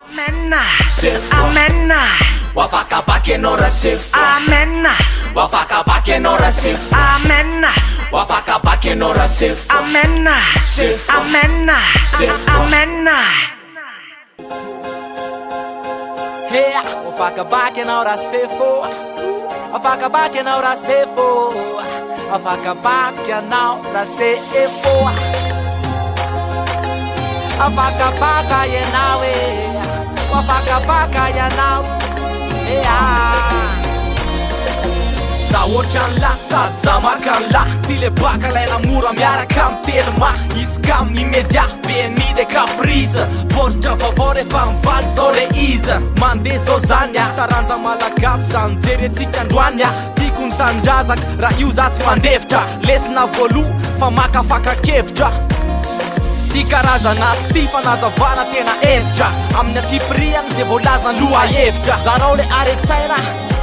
Amen. Amen. Wafaka baka ianao Rasefo. Amen. Wafaka baka ianao Rasefo. Amen. Wafaka baka ianao Rasefo. Amen. Sefo. Amen. Sefo. Amen. Hey, afakabaka ianao Rasefo. Afakabaka ianao Rasefo. Afakabaka ianao Rasefo. Afakabaka ianao e. Afakabaka ianao. Hey, ah. Za ohatran'la sady za maka an'la. Ty le baka alaina mora miaraka amin'ny telma. Iscam immédiat BMI de caprice. Baoritra vaovao rehefa mivaly zao le izy. Mandeha zao zany a taranja malagasy zany jerentsika androany a. Tiako ny tanindrazako raha io za tsy mandefitra. Lesona voaloha fa makafaka-kevitra. Ty karazana sy ty fanazavana tena hentitra. Amin'ny antsipiriany zay voalazan'ny lohahevitra. Zarao le haren-tsaina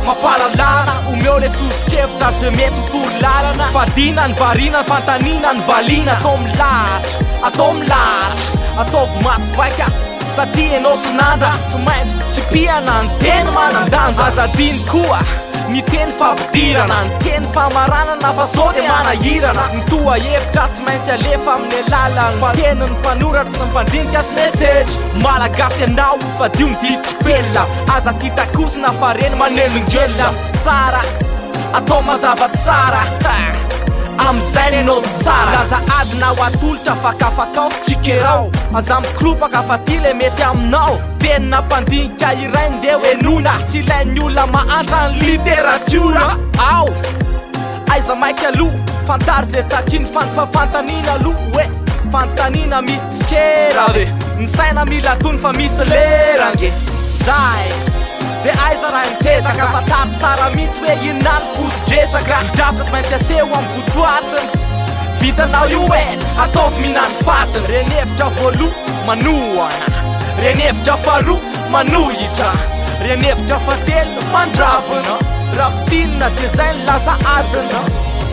mampahalalana. Omeo le soso-kevitra zay mety ho toro lalana. Fadiana ny variana, ny fanontaniana ny valiana. Atao milahatra, atao milahatra. Ataovy maty paika satria ianao tsy nandra. Tsy maintsy tsipihana ny teny manan-danja. Aza adino koa ny teny fampidirana, ny teny famaranana fa sao dia manahirana. Ny toa hevitra tsy maintsy alefa amin'ny alalan'ny tenin'ny mpanoratra sy ny mpandinika sy ny etsetra. Malagasy ianao, fadio ny diso tsipelina. Aza tia takosina fa reny manelingelina. Tsara, atao mazava tsara. Amin'izay ny anao tsara. Laza adina ho atolotra fakafakao tsikerao. Aza mikoropaka fa ty le mety aminao. Tenina mpandinika iray ndeha ho henoina. Tsy ilain'ny olona mahantra ny literatiora. Ao! Aiza maika aloha, fantaro izay takian'ny fanfantaniana aloha hoe fanontaniana misy tsikera ve? Ny saina mila tony fa misy lera ange. Zay! De aiza raha mitetaka, fantaro tsara mihitsy hoe inona ny foto-dresaka. Ny drafitra tsy maintsy aseho amin'ny votoatiny. Vitanao io e, ataovy mihinan'ny fatiny. Reny hevitra voaloha manohana, reny hevitra faharoa manohitra, reny hevitra fahatelo mandravona. Raha fintinina dia zay ny lasa adina.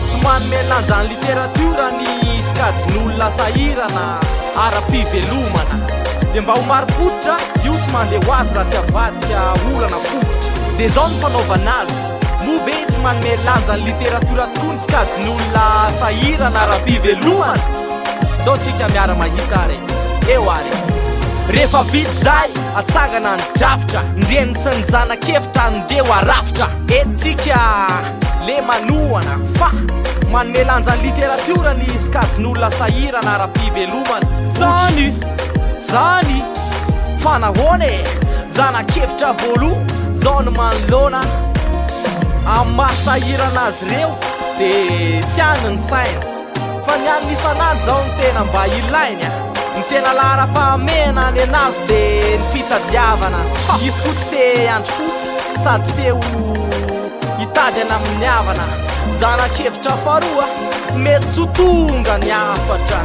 Tsy manome lanja ny literatiora ny sokajin'olona sahirana ara-pivelomana. Dia mba ho marim-pototra, io tsy mandeha ho azy raha tsy avadika olana fototra. Dia izao no fanaovana azy, moa ve tsy manome lanja ny literatiora tokoa ny sokajin'olona sahirana ara-pivelomana? Ndao tsika miara-mahita ary e! Eo ary e! Rehefa vita izay, atsangana ny drafitra, ny reniny sy ny zana-kevitra ndeha ho arafitra. Eto tsika le manohana fa manome lanja ny literatiora ny sokajin'olona sahirana ara-pivelomana. Zany! Zany! Fa nahoana e? Zana-kevitra voaloha zao no manoloana amin'ny maha sahirana azy ireo de tsy any ny saina. Fa ny an'ny isan'andro izao no tena mba ilainy a! Ny tena laharam-pahamehana nenazy de ny fitadiavana. Izy koa tsy te hiandry fotsy sady tsy te ho hitady any amin'ny havana. Zana-kevitra faharoa, mety tsy ho tonga ny hafatra.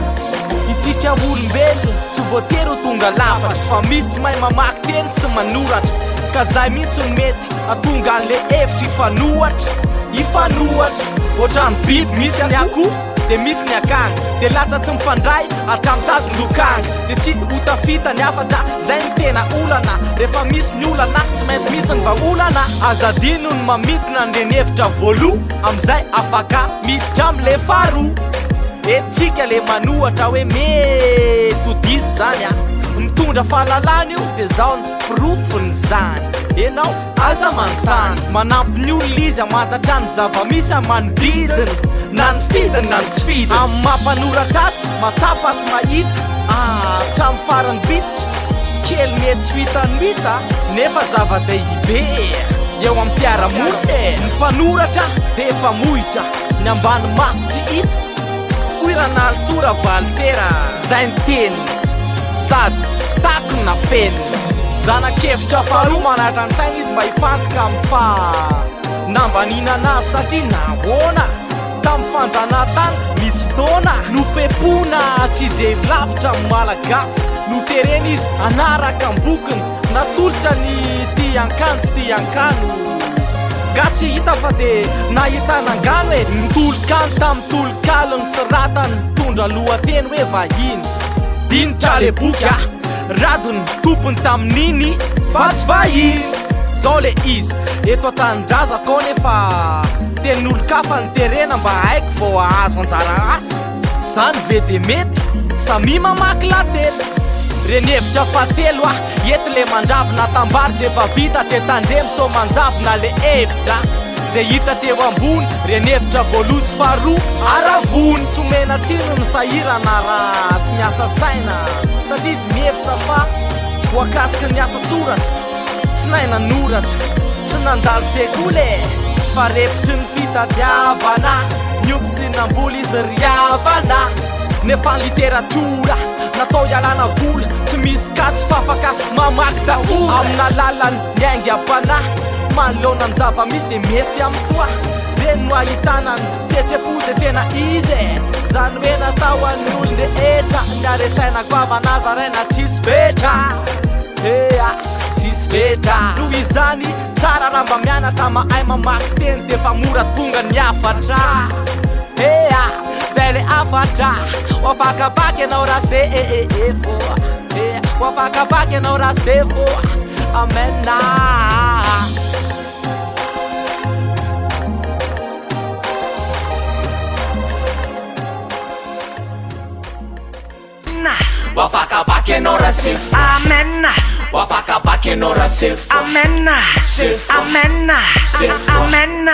Itsika olombelona tsy voatery ho tonga lafatra fa misy tsy mahay mamaky teny sy manoratra. Ka zay mihitsy no mety Hatonga an'le hevitra hifanohatra, hifanohatra. Ohatran'ny biby misy ny akoho dia misy ny akanga. Dia lasa tsy mifandray hatramin'ny tadin-dokanga. Dia tsy ho tafita ny hafatra, zay no tena olana. Rehefa misy ny olana, tsy maintsy misy ny vahaolana. Aza adino ny mamintina ny renihevitra voaloha, amin'izay afaka miditra amin'le faharoa. Eto tsika le manohatra hoe mety ho diso zany a. Mitondra fahalalana io dia zao ny. Porofon'izany, ianao aza manontany. Manampy ny olona izy hamantatra ny zava-misy amin'ny manodidina, na ny fidiny na ny tsy fidiny. Amin'ny maha mpanoratra azy, mahatsapa sy mahita hatramin'ny farany bitika kely mety tsy ho hitan'ny hita nefa zava-dehibe eo amin'ny fiarahamonina e! Ny mpanoratra dia mpamohitra ny ambany maso tsy hita, hoy Ranalisoa Ravalitera. Zay ny teniny sady tsy takona fenina. Zana-kevitra faharoa manaraka ny saina izy mba hifantoka amin'ny faha-nambaninana azy satria nahoana? Tamin'ny fanjanahantany nisy fotoana nopepona tsy hijery lavitra ny Malagasy, noterena izy hanaraka am-bokony, natolotra ny tian-kano tsy tian-kano. Nga tsy hita fa dia nahitana angano e! Ny tononkalo tamin'ny tononkalo nosoratany mitondra lohateny hoe Vahiny. Dinitra le boky a! Rado ny tompony tamin'iny fa tsy vahiny. Zao le izy, eto an-tanindrazako ao nefa tenin'olon-kafa no terena mba haiko vao hahazo anjara asa. Zany ve de mety? Samia mamaky latety. Reny hevitra fahatelo ah, eto le mandravina tambary ze efa vita de tandremo sao manjavona le hevitra ze hita teo ambony, reny hevitra voaloha sy faharoa aravony. Tsy omena tsiny ny sahirana raha tsy miasa saina satria izy mihevitra fa tsy voakasiky ny asa soratra, tsy nahay nanoratra, tsy nandalo sekoly e, fa repotry ny fitadiavana, niompy sy namboly izy ry havana, nefa ny literatiora natao hialana vola, tsy misy kajy fa afaka mamaky daholo, amin'alalan'ny aingam-panahy, manoloana ny zava-misy dia mety amin'ny toa, ireny no ahitana ny fihetsem-po izay tena izy e, izany hoe natao ho an'ny olon-drehetra, ny haren-tsaina goavana zaraina tsisy fetra. Ea, tsisy fetra. Noho izany, tsara raha mba mianatra mahay mamaky teny d'efa mora tonga ny hafatra. Ea, zay le hafatra. Ho afaka-baka ianao raha sefo. Ea, ho afaka-baka ianao raha sefo. Amen. Ho afaka baka ianao raha sefo. Amen. Ho afaka baka ianao raha sefo. Amen. Sefo. Amen. Sefo. Amen.